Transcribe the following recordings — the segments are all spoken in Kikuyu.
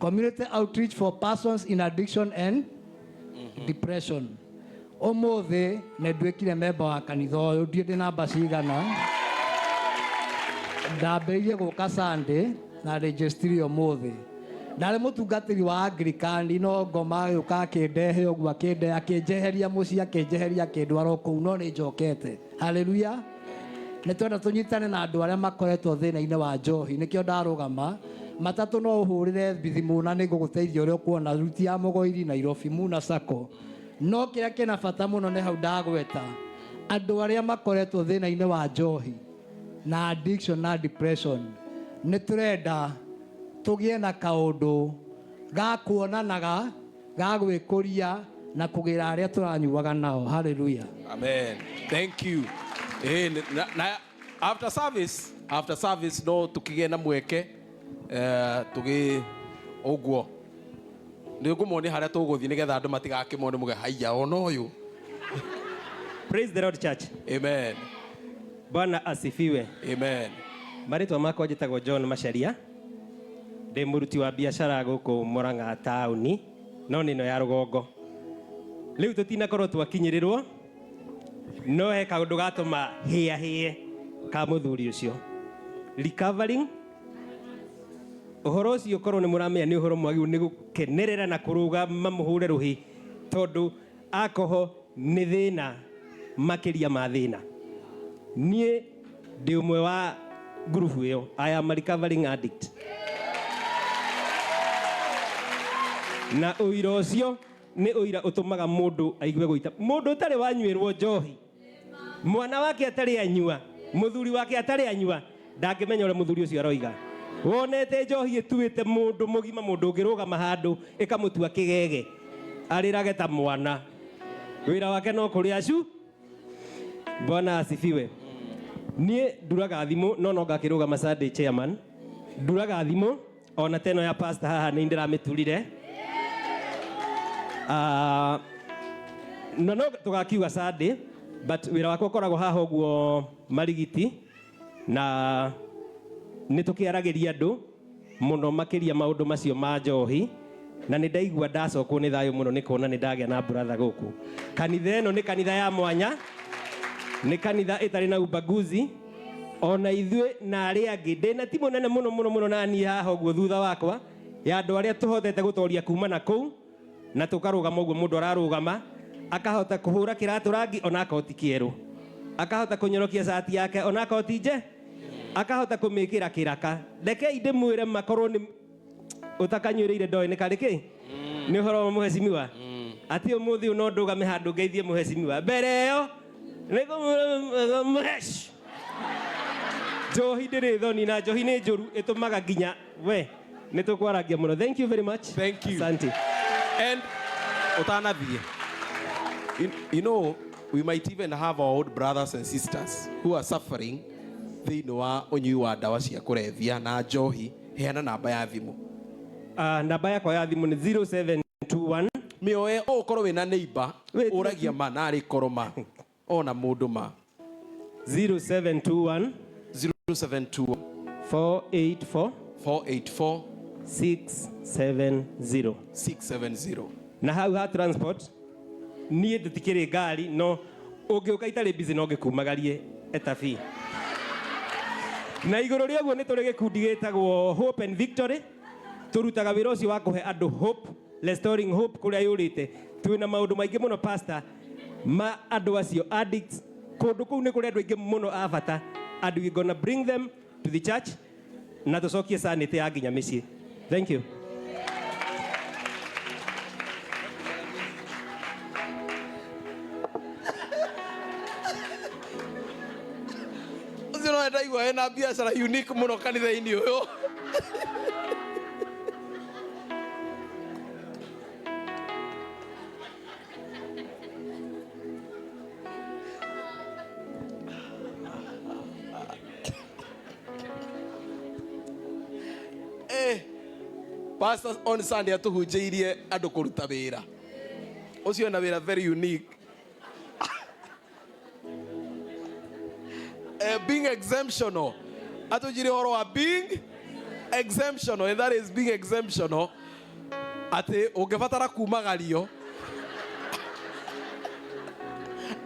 Community outreach for persons in addiction and depression. Ũmũthĩ nĩ nduĩkire memba wa kanitha ũyũ, ndiĩ ndĩ namba cigana. Ndambĩrĩirie gũka Sunday na registry ũmũthĩ. Ndarĩ mũtungatĩri wa Anglican no ngoma agĩũka akĩndehe ũguo akĩndehe akĩnjeheria mũciĩ akĩnjeheria akĩndwara o kũu no nĩ njokete. Haleluya. Nĩ twenda tũnyitane na andũ arĩa makoretwo thĩna-inĩ wa njohi nĩkĩo ndarũgama matatũ no ũhũrĩre thimũ na nĩ ngũgũteithia ũrĩa ũkuona ruti ya Mũgoiri Nairobi Muna Sacco. No kĩrĩa kĩna bata mũno nĩ hau ndagweta andũ arĩa makoretwo thĩna-inĩ wa njohi na addiction na depression nĩ tũrenda tũgĩe na kaũndũ ga kuonanaga ga gwĩkũria na kũgĩra arĩa tũranyuaga nao. Haleluya. Amen. Thank you. Eh, na after service, after service no tukigĩa na mweke eh, tugi ũguo nĩ ngũmonia harĩa tũgũthiĩ nĩgetha andũ matigakĩmone muge haiya ona ũyũ. Praise the Lord church. Amen. Bwana asifiwe. Amen. Marĩtwa makwa njĩtagwo John Macharia. Ndĩ mũruti wa biacara gũkũ Murang'a taũni, no nĩ ĩno ya rũgongo. Rĩu tũtinakorwo twakinyĩrĩrwo, no he kaũndũ gatũma hĩa hĩe ka mũthuri ũcio. Recovering ũhoro ũcio korwo nĩ mũramenya nĩ ũhoro mwagĩrĩirwo nĩ gũkenerera na kũrũgama mũhũre rũhĩ, tondũ alcohol nĩ thĩna makĩria ma thĩna. Niĩ ndĩ ũmwe wa ngurubu ĩyo. I am a recovering addict. Na ũira ũcio nĩ ũira ũtũmaga mũndũ aigue gũita. Mũndũ ũtarĩ wanyuĩrwo njohi, mwana wake atarĩ anyua, mũthuri wake atarĩ anyua, ndangĩmenya ũrĩa mũthuri ũcio aroiga. Wonete njohi ĩtuĩte mũndũ mũgima, mũndũ ũngĩrũgama handũ ĩkamũtua kĩgege, arĩrage ta mwana. Wĩra wake no kũrĩa cu. Bwana asifiwe. Niĩ nduraga thimũ no no ngakĩrũgama Sunday chairman. Nduraga thimũ ona teno ya pastor haha nĩ ndĩramĩturire. Ah, na no tũgakiuga Sunday but wĩra wakwa ũkoragwo haha ũguo marigiti na nĩ tũkĩaragĩria andũ mũno makĩria maũndũ macio ma njohi na nĩ ndaigua ndacokwo nĩ thayũ mũno nĩ kuona nĩ ndagĩa na brother gũkũ. Kanitha ĩno nĩ kanitha ya mwanya, nĩ kanitha ĩtarĩ na ubaguzi ona ithuĩ na arĩa angĩ. Ndĩna timu nene mũno mũno mũno na niĩ haha ũguo thutha wakwa ya andũ arĩa tũhotete gũtoria kuma na kũu na tũkarũgama ũguo mũndũ ararũgama akahota kũhũra kĩratũ rangi ona akorwo ti kĩerũ, akahota kũnyorokia cati yake ona akorwo ti nje, akahota kũmĩkĩra kĩraka. Rekei ndĩmwĩre makorwo nĩ ũtakanyuĩrĩire ndoĩ nĩ karĩ kĩ nĩ ũhoro wa mũhecimiwa atĩ ũmũthĩ ũyũ no ndũgame handũ ngeithie mũhecimiwa mbere ĩyo nĩ kũmwĩra mũheci njohi ndĩrĩ thoni na njohi nĩ njũru ĩtũmaga nginya we nĩ tũkwarangia mũno. Thank you very much. Thank you. Asante. And ũtanathiĩ, you know, we might even have our old brothers and sisters who are suffering thĩinĩ wa ũnyui wa ndawa cia kũrebia na njohi. Heana namba ya thimũ. Namba yakwa ya thimũ nĩ 0721. Mĩoe ũkorwo wĩna neighbor, Wait, ũragia ma narĩ korwo ma ona mũndũ ma. 0721. 0721. 484. 484. 670. 670. Na hau ha transport niĩ ndĩtikĩrĩ ngari no ũngĩũka itarĩ busy no ngĩkumagarie etabi. Na igũrũ rĩa ũguo nĩ tũrĩ gĩkundi gĩtagwo Hope and Victory. Tũrutaga wĩra ũcio wa kũhe andũ hope, restoring hope kũrĩa yũrĩte. Twĩna maũndũ maingĩ mũno pastor ma andũ acio addicts. Kũndũ kũu nĩ kũrĩ andũ aingĩ mũno a bata and we gonna bring them to the church na tũcokie sanity ya nginya mĩciĩ. Thank you. Ũcio no ndaigua ena biacara unique mũno kanitha-inĩ ũyũ. Pastor on Sunday atuhunjĩirie andũ kũruta wĩra. Ũcio ena wĩra very unique. Being exemptional. Atũnjĩre ũhoro wa being exemptional, and that is being exemptional. Atä å ngä batara kumagario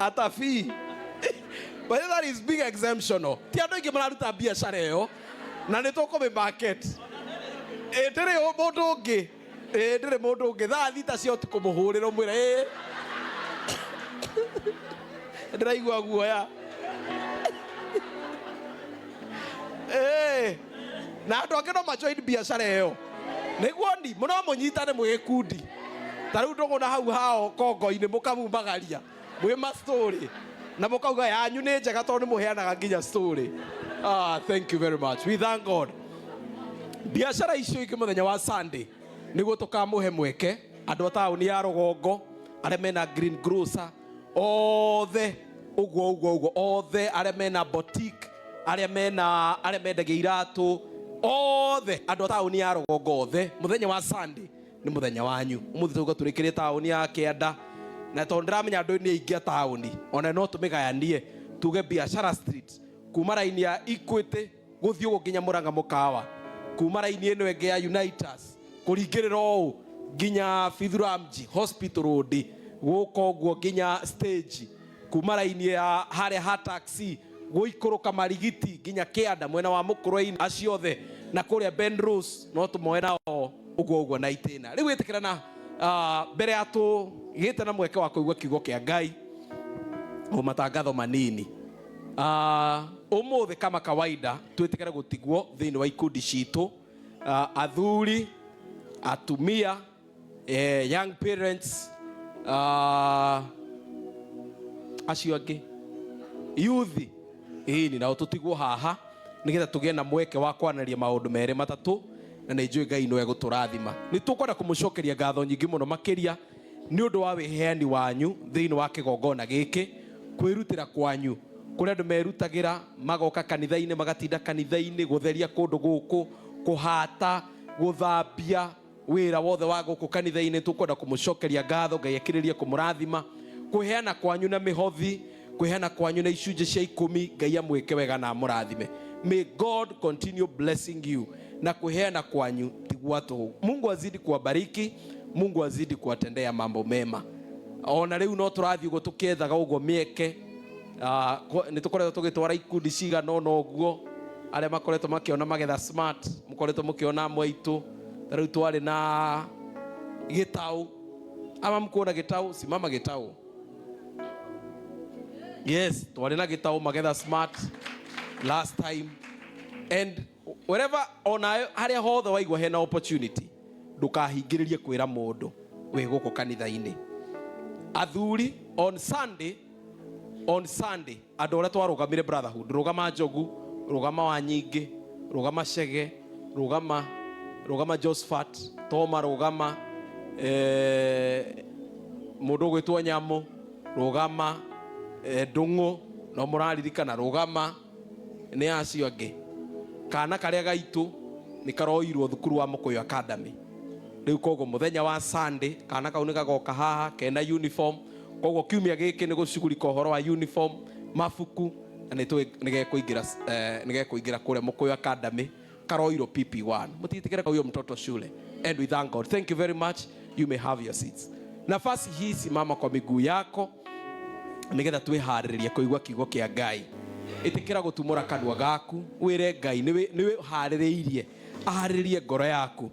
atabii. But that is big exemption. Ti andå aingä mararuta biacara ä yo na nä tå kå mä market. Ä ndä rä må ndå å ngä, ä ndä rä må ndå å ngä thaa 6 cia ũtukũ mũhũrĩre ũmwĩre ĩ ndĩraigua guoya. Ĩ na andũ angĩ no majoin biacara ĩyo nĩguo ni mũno mũnyitane mwĩ gĩkundi ta rĩu ndũgũ na hau hao kongo-inĩ mũkamumagaria mwĩ ma story na mũkauga yanyu nĩ njega tondũ nĩ mũheanaga nginya story. Ah, thank you very much. We thank God. Biacara icio ingĩ mũthenya wa Sunday nĩguo tũkamũhe mweke andũ a taũni ya rũgongo arĩa mena green grocer othe ũguo ũguo ũguo othe arĩa mena boutique, arĩa mena, arĩa mendagia iratũ othe, andũ a taũni ya rũgongo othe, mũthenya wa Sunday nĩ mũthenya wanyu. Ũmũthĩ tũgũka tũrĩkĩrie taũni ya kĩanda na tondũ ndĩramenya andũ nĩ aingĩ a taũni ona no tũmĩgayanie tuge biashara street kuma raini ya Equity gũthiĩ ũguo nginya Mũrang'a mũkawa, kuma raini ĩno ĩngĩ ya Unitas kũringĩrĩra ũũ nginya Fithuramji Hospital Road, gũka ũguo nginya stage, kuma raini ya harĩa ha taxi gũikũrũka Marigiti nginya kĩanda mwena wa Mũkũrwe-inĩ, acio othe na kũrĩa Ben Rose no tũmoe nao ũguo ũguo na itĩna. Rĩu ĩtĩkĩra na mbere ya tũgĩte na mweke wa kũigua kiugo kĩa Ngai o matangatho manini. Ũmũthĩ kama kawaida twĩtĩkĩre gũtigwo thĩinĩ wa ikundi citũ, athuri, atumia, young parents, acio angĩ youth, ĩni nao tũtigwo haha nĩgetha tũgĩe na mweke wa kwanĩria maũndũ merĩ matatũ na nĩ njũĩ Ngai no egũtũrathima. Nĩ tũkwenda kũmũcokeria ngatho nyingĩ mũno makĩria nĩ ũndũ wa wĩheani wanyu thĩinĩ wa kĩgongona gĩkĩ, kwĩrutĩra kwanyu kũrĩa andũ merutagĩra magoka kanitha-inĩ magatinda kanitha-inĩ gũtheria kũndũ gũkũ, kũhata, gũthambia wĩra wothe wa gũkũ kanitha-inĩ. Tũkwenda kũmũcokeria ngatho, Ngai akĩrĩrie kũmũrathima, kwĩheana kwanyu na mĩhothi, kwĩheana kwanyu na icunjĩ cia 10, Ngai amwĩke wega na amũrathime. May God continue blessing you. Na kuheana kwanyu ti gwa tũhũ. Mungu azidi kuwabariki, Mungu azidi kuwatendea mambo mema. Ona rĩu no tũrathiĩ ũguo tũkĩethaga ũguo mĩeke. Nĩ tũkoretwo tũgĩtwara ikundi cigana ũna ũguo arĩa makoretwo makĩona magetha smart, mũkoretwo mũkĩona amwe aitũ. Ta rĩu twarĩ na gĩtaũ, ama mkuona gĩtaũ? Simama gĩtaũ. Yes, twarĩ na gĩtaũ magetha smart last time. And wherever ona harĩa hothe waigua hena opportunity, ndũkahingĩrĩrie kwĩra mũndũ wĩ gũkũ kanitha-inĩ. Athuri, on Sunday, on Sunday andũ arĩa twarũgamire brotherhood, rũgama Njogu, rũgama Wanyingĩ, rũgama Chege, rũgama rũgama Josephat, Toma rũgama, mũndũ ũgwĩtwo Nyamũ rũgama, Ndũng'ũ no mũraririkana rũgama, nĩ acio angĩ. Kana karĩa gaitũ nĩ karoirwo thukuru wa Mũkũyũ Academy. Rĩu koguo mũthenya wa Sunday kana kau nĩ gagoka haha kena uniform, koguo kiumia gĩkĩ nĩ gũcugurika ũhoro wa uniform, mabuku, na nĩ nĩ gekũingĩra kũrĩa Mũkũyũ Academy, karoirwo PP1. Mũtiĩtĩkĩre huyo mtoto shule. And we thank God. Thank you very much. You may have your seats. Nafasi hii, simama kwa miguu yako nĩgetha twĩharĩrĩrie kũigua kiugo kĩa Ngai. Ĩtĩkĩra gũtumũra kanua gaku wĩre Ngai nĩ wĩharĩrĩirie, aharĩrĩrie ngoro yaku,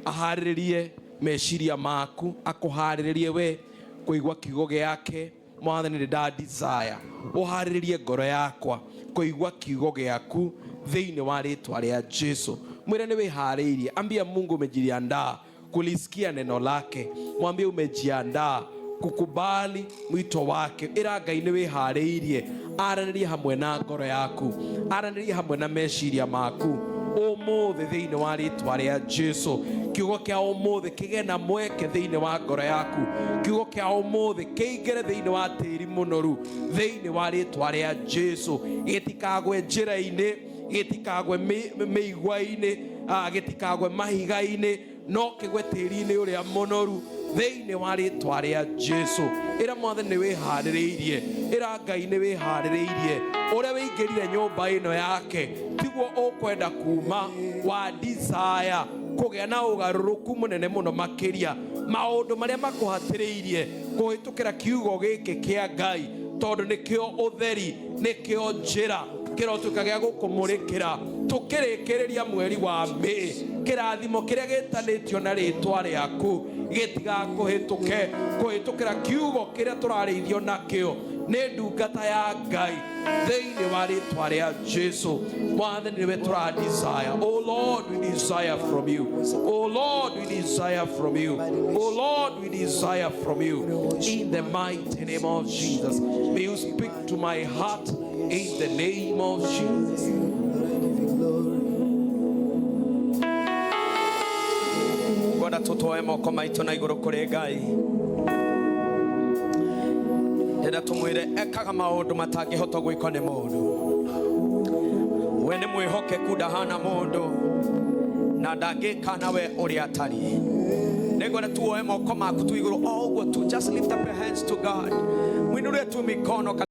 aharĩrĩrie meciria maku, akũharĩrĩrie we kũigua kiugo gĩake. Mwathani, nĩ nda desire ũharĩrĩrie ngoro yakwa kũigua kiugo gĩaku thĩinĩ wa rĩtwa rĩa Jesu. Mwĩre nĩ wĩharĩirie. Ambia Mungu umejiandaa kulisikia neno lake. Mwambie umejiandaa kukubali mwito wake. Ĩra Ngai nĩ wĩharĩirie aranĩrie hamwe na ngoro yaku, aranĩrie hamwe na meciria maku ũmũthĩ thĩinĩ wa rĩtwa rĩa Jesu. Kiugo kĩa ũmũthĩ kĩgĩe na mweke thĩinĩ wa ngoro yaku. Kiugo kĩa ũmũthĩ kĩingĩre thĩinĩ wa tĩri mũnoru thĩinĩ wa rĩtwa rĩa Jesu. Gĩtikagwe njĩra-inĩ, gĩtikagwe mĩigua-inĩ, gĩtikagwe mahiga-inĩ, no kĩgwe tĩri-inĩ ũrĩa mũnoru thĩinĩ wa rĩtwa rĩa Jesu. Ĩra Mwathani nĩ wĩharĩrĩirie, ĩra Ngai nĩ wĩharĩrĩirie. Ũrĩa wĩingĩrire nyũmba ĩno yake tiguo ũkwenda kuma, wa desire. Kũgĩa na ũgarũrũku mũnene mũno makĩria maũndũ marĩa makũhatĩrĩirie kũhĩtũkĩra kiugo gĩkĩ kĩa Ngai, tondũ nĩkĩo ũtheri, nĩkĩo njĩra kĩrotuĩka gĩa gũkũmũrĩkĩra. Tũkĩrĩkĩrĩria mweri wa May, kĩrathimo kĩrĩa gĩtanĩtio na rĩtwa rĩaku gĩtigakũhĩtũke kũhĩtũkĩra kiugo kĩrĩa tũrarĩithio nakĩo nĩ ndungata ya Ngai thĩinĩ wa rĩtwa rĩa Jesu. Mwathani, nĩwe tũra desire. Oh Lord, we desire from you. Oh Lord, we desire from you. Oh Lord, we desire from you. In the mighty name of Jesus, may you speak to my heart in the name of Jesus. Ngwenda tũtwoe moko maitũ na igũrũ kũrĩ Ngai. Ndĩrenda tũmwĩre ekaga maũndũ matangĩhota gwĩkwo nĩ mũndũ. We nĩ mwĩhokeku, ndahana mũndũ na ndangĩka nawe ũrĩa atariĩ. Nĩngwenda tuoe moko maku tu igũrũ o ũguo tu. Just lift up your hands to God. Mwinũre tu mikono.